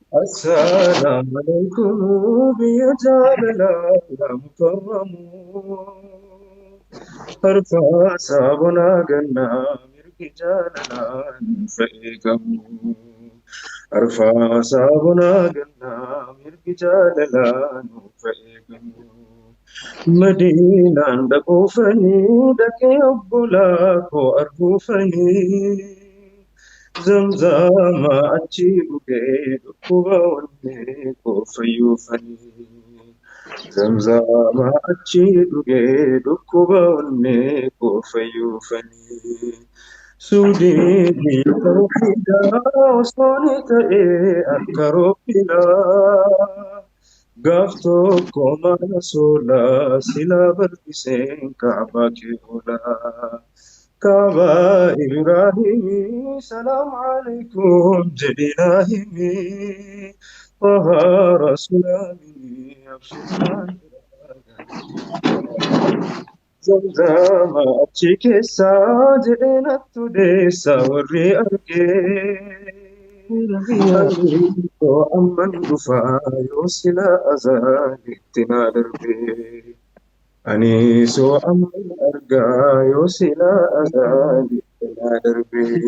Assalaamu alaykum biyya jaalalaa yaa mukarramu. Arfaasaa bonaa gannaa mirgi jaalalaa nuuf eegamu. Arfaasaa bonaa gannaa mirgi jaalalaa nuuf eegamu. Madiinaan dhaquufanii dhaqee obbolaa koo arguufanii. Zamzama achi dhugee dhukkuba onnee koo fayyuufanii. Zamzama achi dhugee dhukkuba onnee koo fayyuufanii. Suudii biyya tawhiidaa osoo ni ta'ee akka roobbilaa. Gaaf tokko mana soolaa silaa bal'iseen kaabaa kee oolaa. Kaabaa Ibraahimii salaam alaikum jedhinaa himii. Tahaa rasuulaamii abshiraan Zamzama achi keessaa jedhee natti odeessa warri argee. Ani amman dhufaa yoo sila azaanitti naa darbee. Ani soo amman argaa yoo sila azaanitti naa darbee.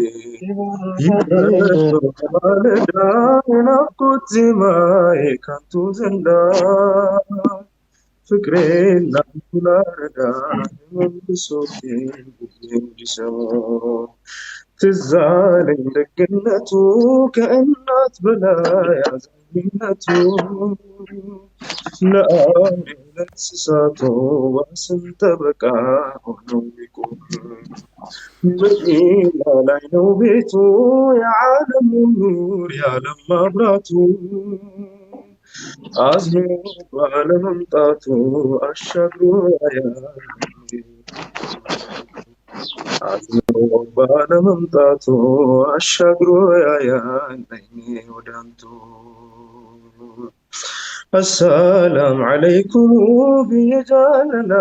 Yaa ናፍቆት ዜማዬ ካንቱ ዘንዳ ፍቅሬን ላንቱ ላረዳ መልሶብኝ ጊዜ እንዲሰማ ትዝ አለኝ ደግነቱ ከእናት በላይ አዛኝነቱ ለአውሬ ለእንስሳቱ ዋስም ጠበቃ ሆኖ የሚቆም መዲና ላይ ነው ቤቱ የዓለሙ ኑር የዓለም ማብራቱ አዝኖ ባለመምጣቱ አሻግሮ ያያል አዝኖ ባለመምጣቱ አሻግሮ ያያል አይኔ ወዳንቱ። አሰላም ዓለይኩም ብዬ ጃለላ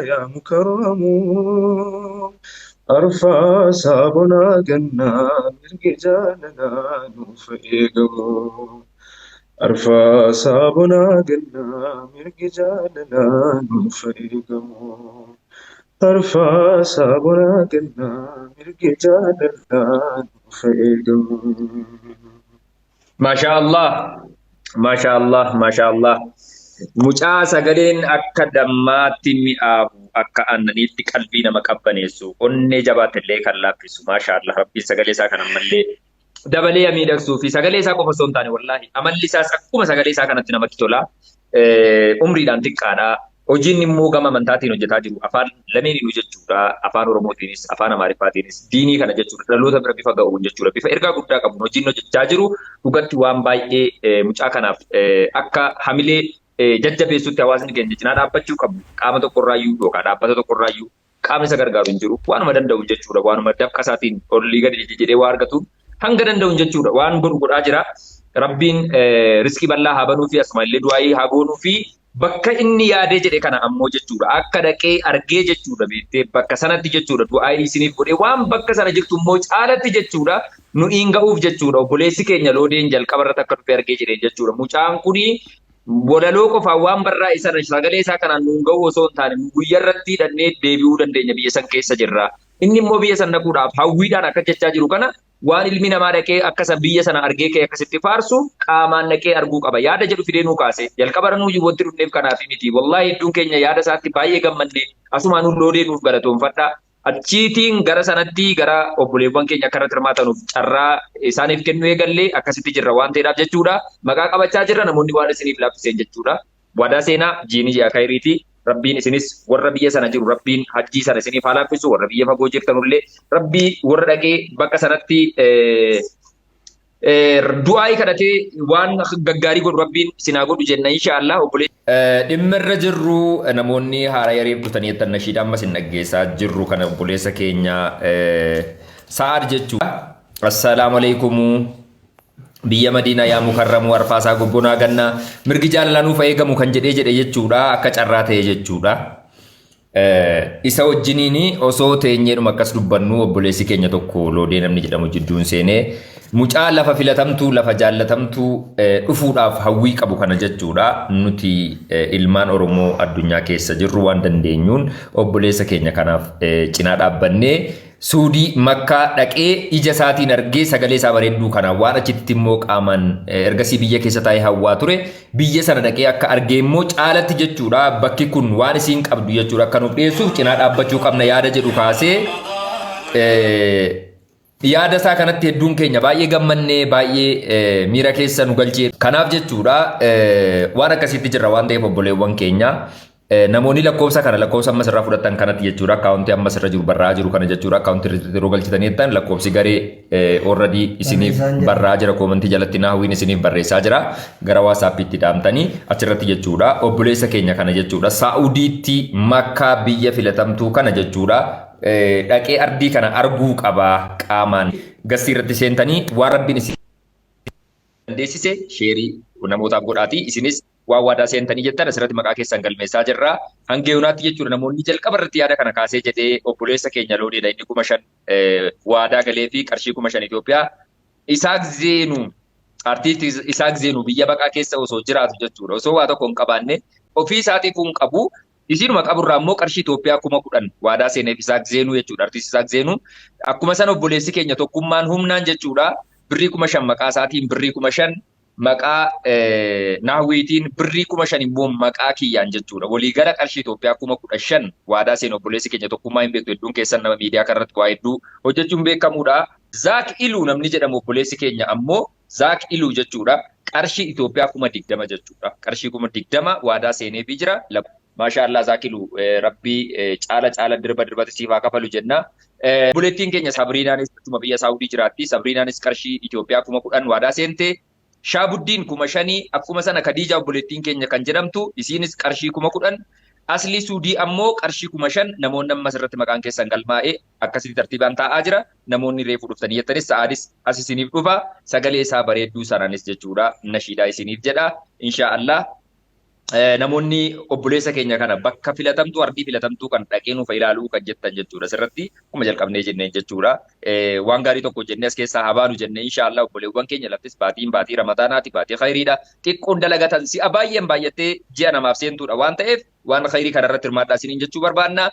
ያ ሙከረሙ አርፋሳ ቦና ገና mirgi jaalalaa nuuf eegamu. Arfaasaa bonaa gannaa mirgi jaalalaa nuuf eegamu. Arfaasaa bonaa gannaa mirgi jaalalaa nuuf eegamu. Maashaa Allah. Maashaa Allah. Maashaa Allah. Mucaa sagaleen akka dammaatti mi'aahu akka aannaniitti qalbii nama qabbaneessu onnee jabaatti illee kan laaffisu maashaa Allah rabbiin sagalee isaa kan ammallee dabalee miidhagsuu fi sagalee isaa qofa osoo hin taane wallaahi amalli isaas akkuma sagalee isaa kanatti namatti tola. Umriidhaan xiqqaadha. Hojiin immoo gama amantaatiin hojjetaa jiru afaan lameeniinuu jechuudha. Afaan Oromootiinis afaan Amaariffaatiinis diinii kana jechuudha. Dhaloota bira bifa ga'uun jechuudha. Bifa ergaa guddaa qabuun hojiin hojjechaa jiru dhugatti waan baay'ee mucaa kanaaf akka hamilee jajjabeessutti hawaasni keenya cinaa dhaabbachuu qabu. Qaama tokkorraayyuu yookaan dhaabbata tokkorraayyuu qaamni isa gargaaru hin jiru. Waanuma danda'u jechuudha. Waanuma dafqa isaatiin olii gadi jedhee waa argatu hanga danda'u jechuudha. Waan godhu godhaa jira. Rabbiin riskii bal'aa haa banuu fi asuma illee du'aayii haa goonuu fi bakka inni yaadee jedhe kana ammoo jechuudha. Akka dhaqee argee jechuudha beektee bakka sanatti jechuudha du'aayii isiniif godhee waan bakka sana jirtu immoo caalatti jechuudha nu hin ga'uuf jechuudha. Obboleessi keenya loodeen jalqaba irratti akka dhufe argee jedhee jechuudha. Mucaan kuni walaloo qofaan waan barraa'e sana sagalee isaa kanaan nuun ga'u osoo hin taane guyyaa irratti hidhannee deebi'uu dandeenya biyya san keessa jirra. Inni immoo biyya san dhaquudhaaf hawwiidhaan akka jechaa jiru kana waan ilmi namaa dhaqee akka biyya sana argee ka'e akkasitti faarsu qaamaan dhaqee arguu qaba. Yaada jedhu fidee nuu kaase. Jalqaba nuu wanti dhufneef kanaaf miti. Wallaahi hedduun keenya yaada isaatti baay'ee gammanne asumaan nuun loodee nuuf galatoonfadha. Achiitiin gara sanatti gara obboleewwan keenya akka irratti hirmaatanuuf carraa isaaniif kennuu eegallee akkasitti jirra waan ta'eedhaaf jechuudha. Maqaa qabachaa jirra namoonni waan isiniif laaffiseen jechuudha. Waadaa seenaa jiini ji'a kayriiti. Rabbiin isinis warra biyya sana jiru rabbiin hajjii sana isiniif haa laaffisu warra biyya fagoo jirtanullee rabbii warra dhaqee bakka sanatti du'aayii kadhatee waan gaggaarii godhu rabbiin isin haa godhu jenna inshaallah obbolee. Dhimma irra jirru namoonni haaraa yariif dhufanii jettan nashiidha ammas hin dhaggeessaa jirru kana obboleessa keenya Sa'ad jechuudha. Assalaamu alaikum. Biyya Madiinaa yaa mukarramuu arfaasaa gobbonaa gannaa mirgi jaalalaa nuuf eegamu kan jedhee jedhe jechuudha akka carraa ta'e jechuudha. Isa wajjiniin osoo teenyeedhuma akkas dubbannu obboleessi keenya tokko Loodee namni jedhamu jidduun seenee mucaa lafa filatamtuu, lafa jaallatamtuu dhufuudhaaf hawwii qabu kana jechuudha. Nuti ilmaan Oromoo addunyaa keessa jirru waan dandeenyuun obboleessa keenya kanaaf cinaa dhaabbannee Suudii Makkaa dhaqee ija isaatiin argee sagalee isaa bareedduu kana waan achitti immoo qaamaan ergasii biyya keessa taa'ee hawwaa ture biyya sana dhaqee akka argee immoo caalatti jechuudha bakki kun waan isiin qabdu jechuudha akka nuuf dhiyeessuuf cinaa dhaabbachuu qabna yaada jedhu kaasee, yaada isaa kanatti hedduun keenya baay'ee gammannee, baay'ee miira keessa nu galchee. Kanaaf jechuudha waan akkasiitti jirra waan ta'eef, obboleewwan keenya, namoonni lakkoofsa kana, lakkoofsa ammas irraa fudhatan kanatti jechuudha, akkaawuntii ammas irra jiru barraa'aa jiru kana jechuudha, akkaawuntii irra yeroo galchitanii jettan lakkoofsi garee already isiniif barraa'aa jira. Koomentii jalatti naawwiin isiniif barreessaa jira. Gara WhatsAppiitti dhaamtanii achirratti jechuudha obboleessa keenya kana jechuudha Saa'udiitti Makkaa biyya filatamtuu kana jechuudha dhaqee ardii kana arguu qabaa qaamaan gastii irratti seentanii waan Rabbiin isin dandeessise sheerii namootaaf godhaatii isinis waan waadaa seentanii jettan asirratti maqaa keessan galmeessaa jirra. Hanga yoonaatti jechuudha namoonni jalqaba irratti yaada kana kaasee jedhee obboleessa keenya Loodeedha, inni 5,000 waadaa galee fi qarshii 5,000 Itoophiyaa. Isaaq Zeenuu, artiistii Isaaq Zeenuu, biyya baqaa keessa osoo jiraatu jechuudha. Osoo waa tokko hin qabaanne, ofii isaatiif hin qabu. Isinuma qaburraa immoo qarshii Itoophiyaa 10,000 waadaa seeneef Isaaq Zeenuu jechuudha. Artiistii Isaaq Zeenuu. Akkuma sana obboleessi keenya Tokkummaan Humnaan jechuudha. Birrii 5,000 maqaa isaatiin, birrii 5,000 maqaa Naahwiitiin, birrii 5,000 immoo maqaa kiyyaan jechuudha. Waliigala qarshii Itoophiyaa 15,000 waadaa seene obboleessi keenya Tokkummaa. Hin beektu hedduun keessan, nama miidiyaa kanarratti waa hedduu hojjechuun beekamuudha. Zaak Iluu namni jedhamu obboleessi keenya ammoo Zaak Iluu jechuudha. Qarshii Itoophiyaa 20,000 jechuudha. Qarshii 20,000 waadaa seeneefii jira. Maashaa Allah Zaak Iluu, Rabbii caala caala dirba dirbatti siif haa kafalu jenna. Obboleettiin keenya Sabriinaanis achuma biyya Saawudii jiraatti. Sabriinaanis qarshii Itoophiyaa 10,000 waadaa seente. Shaabuddiin 5,000, akkuma sana Khadiija obboleettiin keenya kan jedhamtu isiinis qarshii 10,000. Aslii Suudii ammoo qarshii 5,000. Namoonni ammas irratti maqaan keessan galmaa'ee akkasitti tartiibaan taa'aa jira. Namoonni reefu dhuftanii jettanis sa'aadis as isiniif dhufa. Sagalee isaa bareedduu sanaanis jechuudha nashiidaa isiniif jedha. Inshaa Allah. Namoonni obboleessa keenya kana bakka filatamtuu, ardii filatamtuu kan dhaqee nuuf ilaaluu kan jettan jechuudha. Asirratti akkuma jalqabnee jenneen jechuudha. Waan gaarii tokko jennee as keessaa haa baanu jennee, insha Allah obboleewwan keenya, laftis baatiin baatii Ramadaanaati, baatii khayriidha. Xiqqoon dalagatan si'a baay'een baay'attee ji'a namaaf seentuudha waan ta'eef waan khayrii kana irratti hirmaadhaa isiniin jechuu barbaanna.